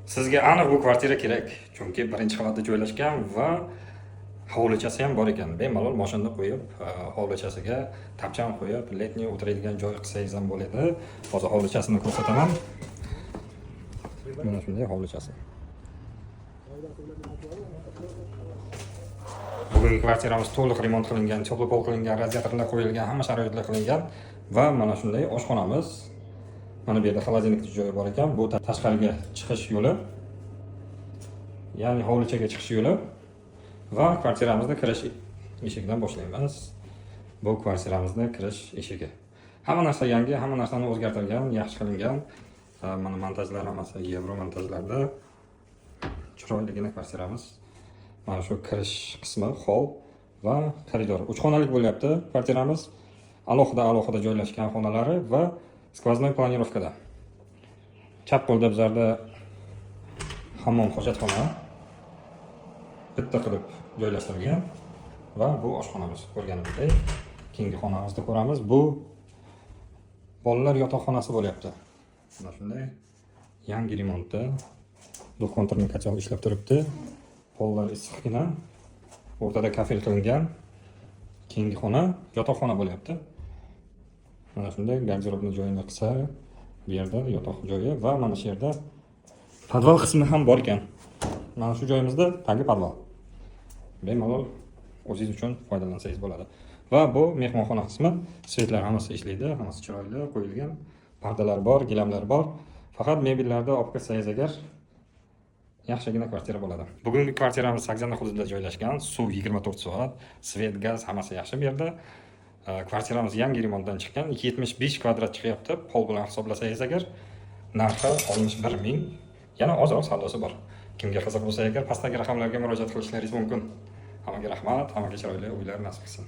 Sizga aniq bu kvartira kerak, chunki birinchi qavatda joylashgan va hovlichasi ham bor ekan. Bemalol mashinani qo'yib, hovlichasiga tapchan qo'yib, летний o'tiradigan joy qilsangiz ham bo'ladi. Hozir hovlichasini ko'rsataman. Mana shunday hovlichasi. Bugungi kvartiramiz to'liq remont qilingan, теплый pol qilingan, radiatorlar qo'yilgan, hamma sharoitlar qilingan va mana shunday oshxonamiz. Mana bu yerda холодильник joyi bor ekan. Bu tashqariga chiqish yo'li. Ya'ni hovlichaga chiqish yo'li va kvartiramizni kirish eshigidan boshlaymiz. Bu kvartiramizni kirish eshigi. Hamma narsa yangi, hamma narsani o'zgartirilgan, yaxshi qilingan. Mana montajlar hammasi yevro montajlarda. Chiroyligina kvartiramiz. Mana shu kirish qismi, hol va koridor. Uch xonalik bo'lyapti kvartiramiz. Alohida alohida joylashgan xonalari va сквозной планировка da. Chap qo'lda bizlarda hammom, hojatxona bitta qilib joylashtirilgan va bu oshxonamiz, ko'rganimizdek. Keyingi xonamizni ko'ramiz. Bu bolalar yotoqxonasi bo'lyapti. Mana shunday yangi remontda, двухконтурный котел ishlab turibdi. Pollar issiqqina. O'rtada kafel qilingan. Keyingi xona yotoqxona bo'lyapti. Mana shunday garderobni joyini qilsa, bu yerda yotoq joyi va mana shu yerda podval qismi ham bor ekan. Mana shu joyimizda tagi podval. Bemalol o'zingiz uchun foydalansangiz bo'ladi. Va bu mehmonxona qismi, свет lar hammasi ishlaydi, hammasi chiroyli qo'yilgan. Pardalar bor, gilamlar bor. Faqat mebellarni olib kirsangiz agar, yaxshigina kvartira bo'ladi. Bugungi kvartiramiz Sakzana hududida joylashgan. Suv 24 soat, свет, gaz hammasi yaxshi bu yerda. Kvartiramiz yangi remontdan chiqqan, 75 kvadrat chiqyapti. Pol bilan hisoblasangiz agar, narxi 61 ming. Yana ozroq savdosi bor. Kimga qiziq bo'lsa agar, pastdagi raqamlarga murojaat qilishlaringiz mumkin. Hammaga rahmat, hammaga chiroyli uylar nasib qilsin.